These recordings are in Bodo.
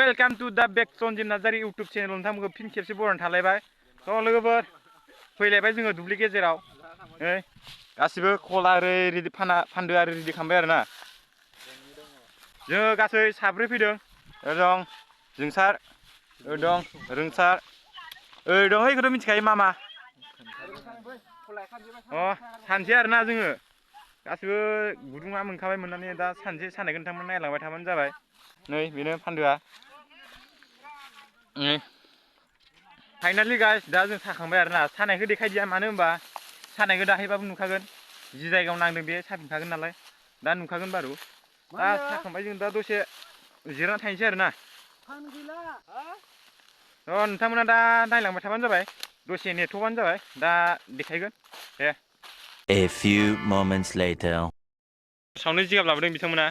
वेलकाम टू दा बेक सनजिब नार्जारि इउटुब चेनेल नोंथांमोनखौ फिन खेबसे बरायना थालायबाय थ' लोगोफोर फैलायबाय जोङो दुब्लि गेजेराव गासिबो खला रेडि फानदो आरो रेडि खालामबाय आरोना जोङो गासै साब्रै फैदों दं जोंसार दं रोंसार दं हैखौथ' मिथिखायो मामा सानसे आरोना जोङो गासिबो गुदुङा मोनखाबाय मोननानै दा सानसे सानायखौ नोंथांमोन नायलांबाय थाबानो जाबाय नै बेनो फानदोआ फाइनालि गाइस दा जों साखांबाय आरोना सानायखौ देखायदिया मानो होनबा सानायखौ दाहायबाबो नुखागोन जि जायगायाव नांदों बे साफिनखागोन नालाय दा नुखागोन बारु दा साखांबाय जों दा दसे जिरायना थानोसै आरोना नोंथांमोना दा नायलांबाय थाबानो जाबाय दसे नेथ'बानो जाबाय दा देखायगोन दे A few moments later सावनो जिगाब लाबोदों बिथांमोना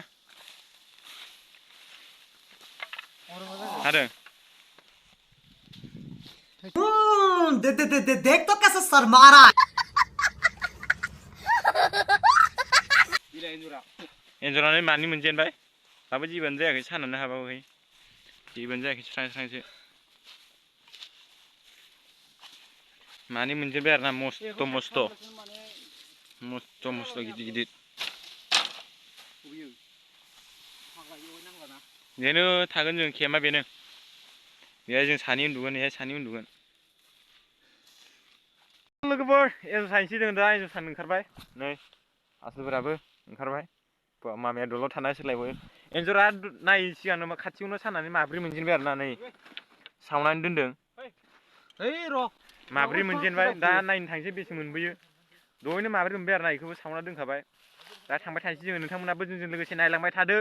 हादों देख तो कैसे शर्मा रहा है एन्जरानो मानि मोनजेनबाय दाबो जेबोआनो जायाखै सानानो हाबावाखै जेबोआनो जायाखै स्रां स्रांसो मानि मोनजेनबाय आरोना मस्थ' मस्थ' गिदिर गिदिर बेनो थागोन जों केम्पआ बेनो बेहाय जों सानै उन्दुगोन बेहाय सानै उन्दुगोन लोगोफोर एन्जर सानैसै जों दा एन्जर सान ओंखारबाय नै आसोलफोराबो ओंखारबाय मामाया दलद थाना सोलायबाय एन्जरा नायै सिगांनो खाथियावनो सानानै माब्रै मोनजेनबाय आरोना नै सावनानै दोनदों माब्रै मोनजेनबाय दा नायनो थांसै बेसे मोनबोयो दहायनो माब्रै मोनबाय आरोना बेखौबो सावना दोनखाबाय दा थांबाय थानोसै जोङो नोंथांमोनाबो जोंजों लोगोसे नायलांबाय थादो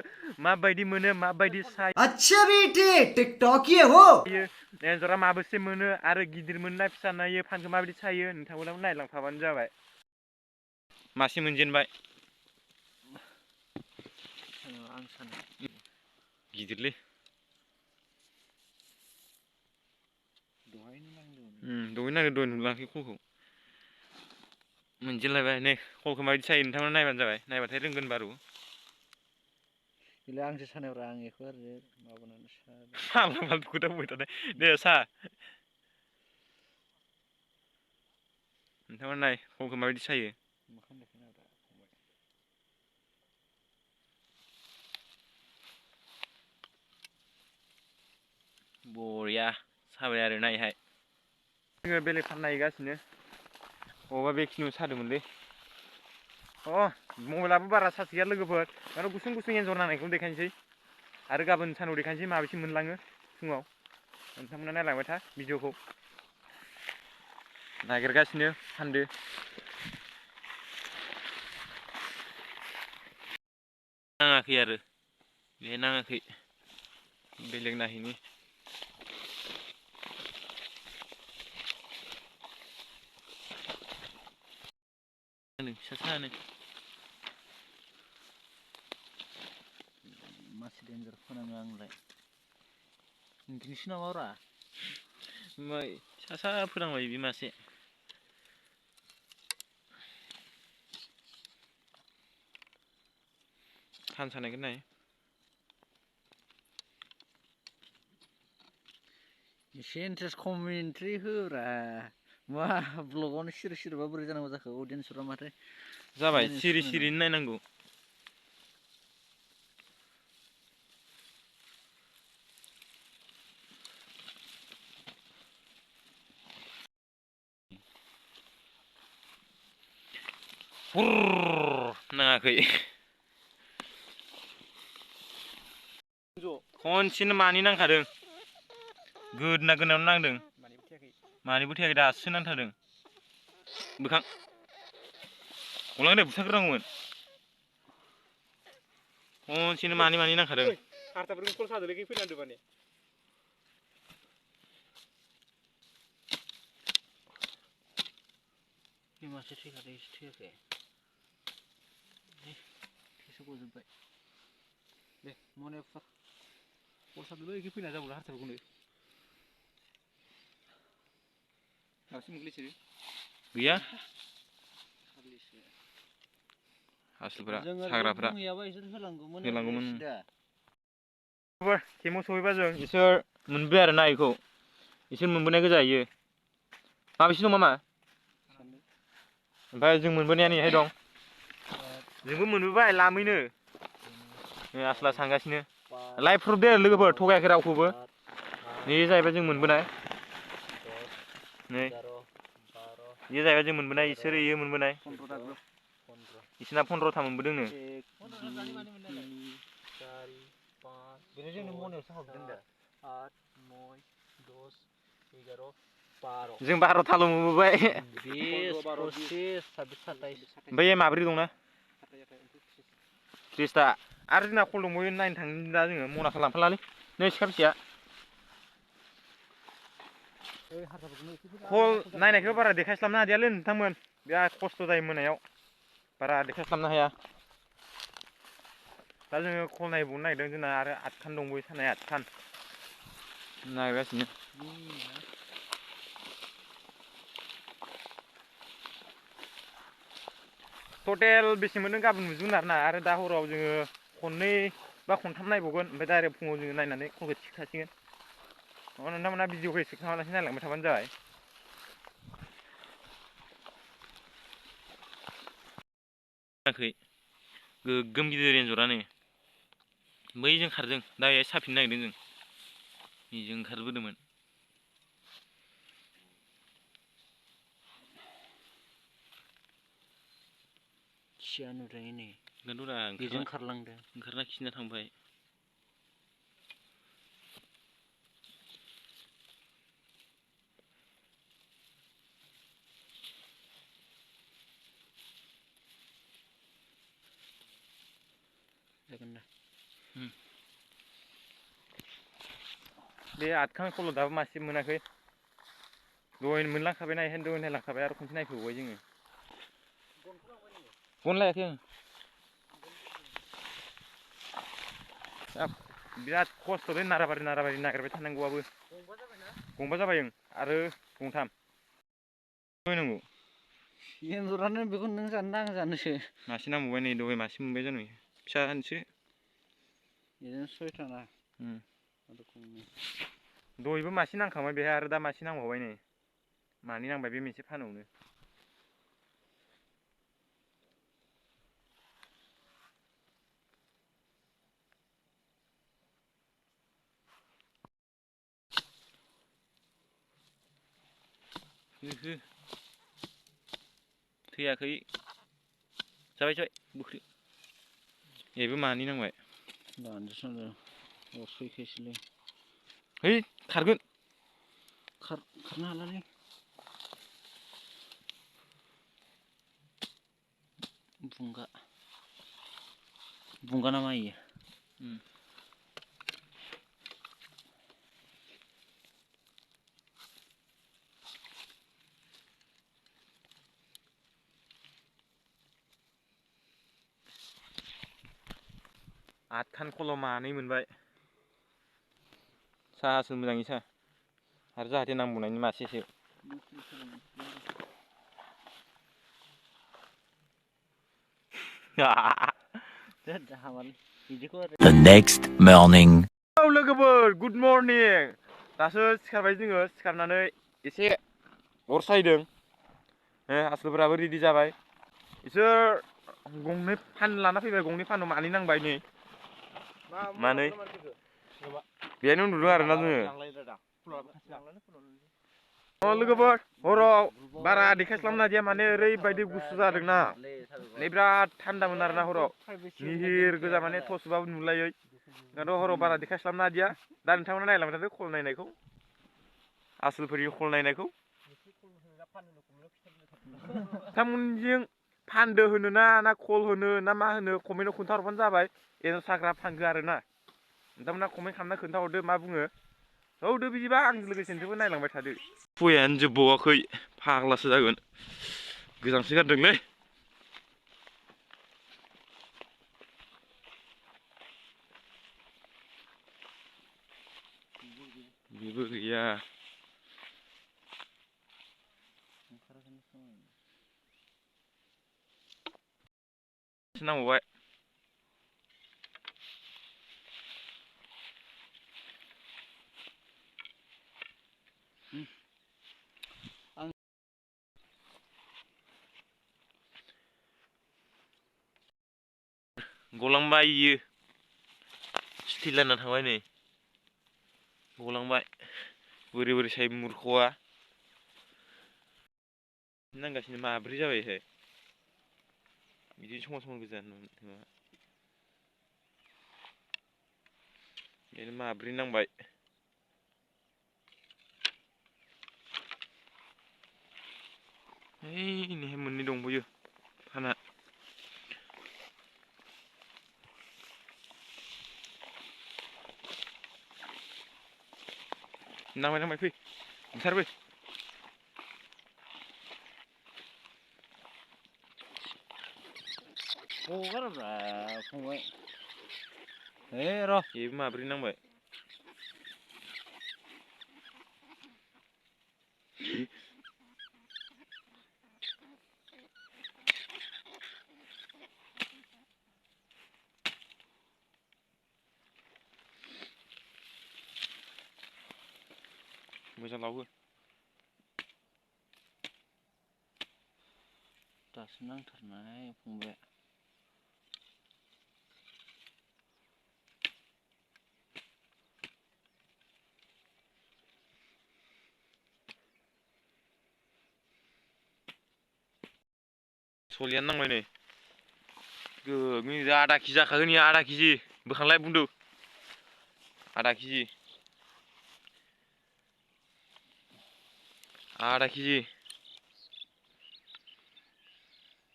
माबायदि मोनो माबायदि सायो अच्छा बेटे टिकटॉकी हो एन्जरा माबेसे मोनो आरो गिदिर मोनना फिसा नायो फानखौ माबायदि सायो नोंथांमोनाबो नायलांफाबानो जाबाय मासे मोनजेनबाय गिदिरलै दहायनो नांदों दहाय नुलाङाखै खलखौ मोनजेनलायबाय नै खलखौ माबायदि सायो नोंथांमोना नायबानो जाबाय नायबाथाय रोंगोन बारु आंसो सानायब्रा आं बेखौ आरो माबानानै फाल्थु खोथा बुंबाय थानाय दे सा नोंथांमोना नाय खलखौ माबायदि सायो बरिया साबाय आरो नायहाय जोङो बेलेग फान नायगासिनो अबा बेखिनियाव सादोंमोनलै मबाइलाबो बारा चार्ज गैया लोगोफोर माने गुसुं गुसुं एन्जर नांनायखौ देखायनोसै आरो गाबोन सानाव देखायनोसै माबेसे मोनलाङो फुङाव नोंथांमोना नायलांबाय था भिडिअखौ नागिरगासिनो फानदो नाङाखै आरो बेहाय नाङाखै बेलेग नायहैनि फिसा सानो मासे डेन्जार फोनाङो आंलाय नोंसो नामाब्रा फिसा फोनांबाय बे मासे फान सानायखौ नाय एसे इन्टारेस्ट कमेन्ट्रि होब्रा मा ब्लगावनो सिरि सिरिबा बोरै जानांगौ जाखो अडियेन्सफोरा माथो जाबाय सिरि सिरिनो नायनांगौ नाङाखै खनसेनो मानै नांखादों गोदोना गोदोनायावनो नांदों मानैबो थैयाखै दासो नांथारदों बोखां गलांदे बुथारग्रोनांगौमोन खनसेनो मानै नांखादों हारसाफोरखौ कल सादोलै फैनांदो माने मासे थैखादों एसे थैयाखै थैस गजोब्बाय दे मने कल सादोलै फैना जाबाय हारसाफोरखौनो दासो मोनगोरलै गैया हारसाफोरा साग्राफ्रा होलांगौमोन केमु सहैबा जों इसोर मोनबाय आरोना इखौ इसोर मोनबोनाय गोजा इयो माबेसे दं मामा ओमफ्राय जों मोनबोनाया नैहाय दं जोंबो मोनबोबाय लामैनो आसला थांगासिनो लाइभ प्रुफ दे लोगोफोर थगायाखै रावखौबो नै जाहैबाय जों मोनबोनाय नै इयो जाहैबाय जों मोनबोनाय इसोर इयो मोनबोनाय इसोरना 15था मोनबोदोंनो बेनो जोंनि मनायावसो हाबदों दा 8 9 10 11 12 जों 12थाल' मोनबोबाय 20 25 26 27 ओमफ्राय माब्रै दंना 30था आरो जोंना कल दंबावो नायनो थांनो दा जोङो मनाखौ लांफालालै नै सिखा फिसाया कल नायनायखौ बारा देखायस्लाबनो हादियालै नोंथांमोन बिराद खस्थ' जायो मोनायाव बारा देखायस्लाबनो हाया दा जोङो कल नायबावनो नागिरदों जोंना आरो 8खान दंबावो सानाया 8खान नागिरगासिनो टटेल बेसे मोनदों गाबोन नुजोबगोन आरोना आरो दा हराव जोङो खननै बा खनथाम नायबावगोन ओमफ्राय डाइरेक्ट फुङाव जोङो नायनानै कलखौ थिखोखासिगोन नोंथांमोना भिडिअखौ एक्सेप्ट खालामालासिनो नायलांबाय थाबानो जाबाय गोगोम गिदिर एन्जरानो बैजों खारदों दा साफिननो नागिरदों जों बेजों ओंखारबोदोंमोन खिया नुदों नै ओंखारदों बेजों खारलांदों ओंखारना खिना थांबाय जागोन दा बे 8खान कल दाबो मासे मोनाखै दहायनो मोनलांखाबायना इखायनो दहाय नायलांखाबाय आरो खनसे नायफैबावबाय जोङो गन लायाखै आं बिराद खस्थ'लै नाराबारि नागिरबाय थानांगौआबो गंबा जाबाय ओं आरो गंथाम नांगौ एन्जरानो बेखौ नों जानो ना आं जानोसो मासे नांबावबाय नै दहाय मासे मोनबाय जानो फिसासो बेजों 6था ना दहायबो मासे नांखांबाय बेहाय आरो दा मासे नांबावबाय नै मानै नांबाय बे मोनसे फानावनो थैयाखै जाबाय बुख्रि बेबो मानै नांबाय दानजोबस्रांदों सैखायसैलै है खारगोन खारनो हालालै बुंगा ना मा इयो आठखान कल मानै मोनबाय साहासो मोजाङै सा आरो जाहाथे नांबावनायनि मासेसो The next morning. औ लोगोफोर गुड मर्निं दासो सिखारबाय जोङो सिखारनानै एसे अर सायदों आसलफोराबो रेडि जाबाय इसोर गंनै फान लाना फैबाय गंनै फानाव मानै नांबाय नै मानै बेनो उन्दुदों आरोना जोङो लोगोफोर हराव बारा देखायस्लाबनो हादिया माने ओरैबायदि गुसु जादोंना नै बिराद थान्दामोन आरोना हराव निहिर गोजा माने थसबाबो नुलायै दाथ' हराव बारा देखायस्लाबनो हादिया दा नोंथांमोना नायलांबाय थादो कल नायनायखौ आसलफोरनि कल नायनायखौ नोंथांमोनजों फानदो होनो ना कल होनो ना मा होनो कमेन्टआव खोन्थाहरबानो जाबाय एन्जर साग्रा फानगो आरोना नोंथांमोना कमेन्ट खालामना खोन्थाहरदो मा बुङो औ बिदिबा आंजों लोगोसे नोंसोरबो नायलांबाय थादो फुयानो जोबबावाखै फाग्लासो जागोन गोजांसो गारदोंलै बेबो गैया नांबावबाय गलांबाय इयो स्टिलाना थांबाय नै गलांबाय बोरै बोरै साय मुरख'आ नांगासिनो माब्रै जाबायहाय बिदि समान समान गोजा बेनो माब्रै नांबाय ओइ नैहाय मोननै दंबोयो फाना नांबाय फै बुथारबो हगारब्रा फंबाय र' बेबो माब्रै नांबाय मोजां लावो दासो नांथारनाय फंबाय सलियानो नांबाय नै गोगोम आधा केजि जाखागोन इयो आधा केजि बोखांलाय बुन्दु आधा केजि आधा केजि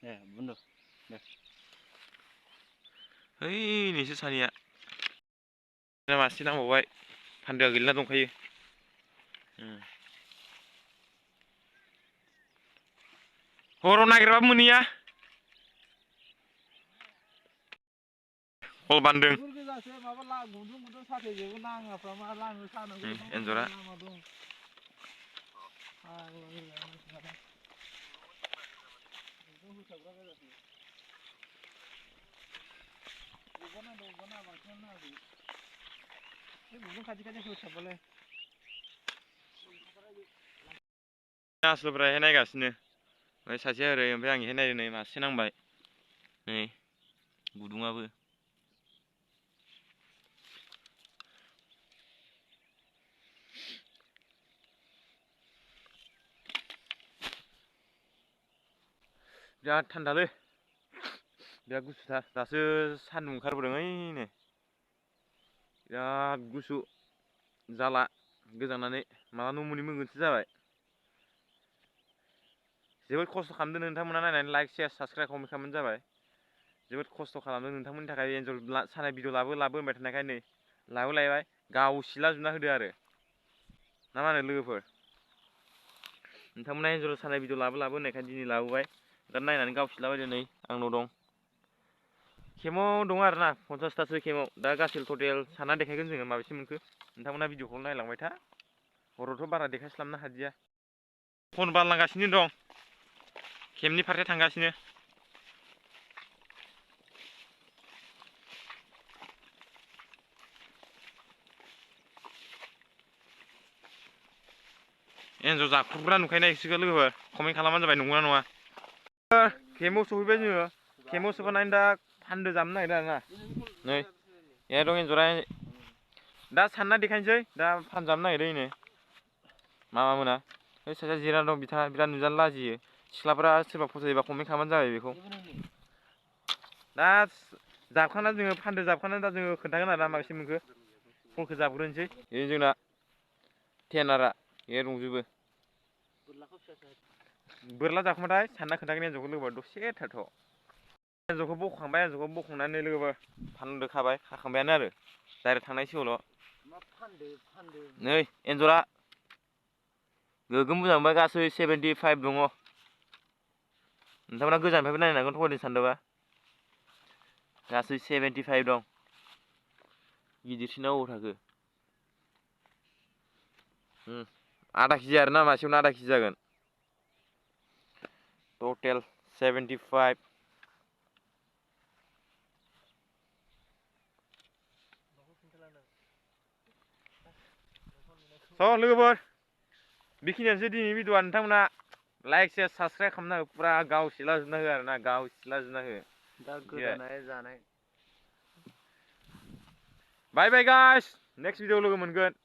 दे बुन्दु दे है नोंसोर सानैया मासे नांबावबाय फानदोआ गैला दंखायो हराव नागिरबाबो मोनहैया कल बान्दों एन्जरा आसलफ्रा इहाय नायगासिनो ओमफ्राय सासेया ओरै ओमफ्राय आं इहाय नायदों नै मासे नांबाय नै गुदुङाबो बिराद थान्दालै बिराद गुसुथार दासो सान्दुं ओंखारबोदों ओइनो बिराद गुसु जाला गोजांनानै माला न' मोनहैगोनसो जाबाय जोबोद खस्थ' खालामदों नोंथांमोना नायनानै लाइक शेयार साबसक्राइब कमेन्ट खालामबानो जाबाय जोबोद खस्थ' खालामदों नोंथांमोननि थाखाय एन्जर सानाय भिडिअ लाबो होनबाय थानायखाय नै लाबोलायबाय गाव सिलाजोबना होदो आरो ना मा होनो लोगोफोर नोंथांमोना एन्जर सानाय भिडिअ लाबो होननायखाय दिनै लाबोबाय दा नायनानै गाव सिलाबायदो नै आंनाव दं केमाव दं आरो ना 50थासो केमाव दा गासै टटेल सानना देखायगोन जोङो माबेसे मोनखो नोंथांमोना भिडिअखौ नायलांबाय था हरावथ' बारा देखायस्लाबनो हादिया फन बारलांगासिनो दं केमनि फारसे थांगासिनो एन्जर जाख्रुबग्रा नुखायोना एक्सुखौ लोगोफोर कमेन्ट खालामबानो जाबाय नंगौना नङा केमाव सहैबाय जोङो केमाव सोफानानै दा फान्दो जामनो नागिरदों आरोना नै ए दं एन्जरा दा सानना देखायनोसै दा फानजाबनो नागिरदों इनो मामा मोना बै सासेया जिरायना दं बिथाङा बिराद नुजानो लाजियो सिख्लाफोरा सोरबा फसायोबा कमेन्ट खालामबानो जाबाय बेखौ दा जाबखांना जोङो फान्दो जाबखांनानै दा जोङो खोन्थागोन आरो ना माबेसे मोनखो फनखौ जाबग्रोनोसै बेनो जोंना टेनारा बे दंजोबो बोरला जाखांबाथाय सानना खोन्थागोन एन्जरखौ लोगोफोर दसे थाथ' एन्जरखौ बख'खांबाय एन्जरखौ बख'नानै लोगोफोर फानदो खाखांबायानो आरो डाइरेक्ट थांनायसिगौल' नै एन्जरा गोगोम मोजांबा गासै 75 दङ नोंथांमोना गोजाननिफ्रायबो नायनो हागोन थगायदों सानदोंबा गासै 75 दं गिदिरसिना अबाव थाखो आधा केजि आरोना मासेयावनो आधा केजि जागोन टटेल 75 स' लोगोफोर बेखिनियानोसै दिनैनि भिडिअ'आ नोंथांमोना लाइक शेयार साबसक्राइब खालामना हो पुरा गाव सिला जोबना हो आरोना गाव सिला जोबना हो दा गोदानाय जानाय बाय बाय गाइस नेक्स्ट भिडिअ लोगो मोनगोन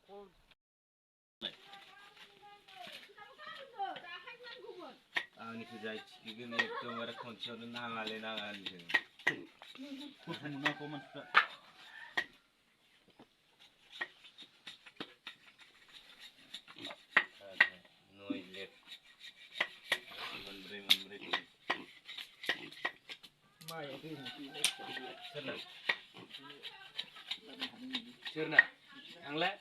आंनिखौ जाय थिखिगोन एकदमबारे खनसेयावनो नाङालै नाङालै नयलेट मोनब्रै सोरना आंलाय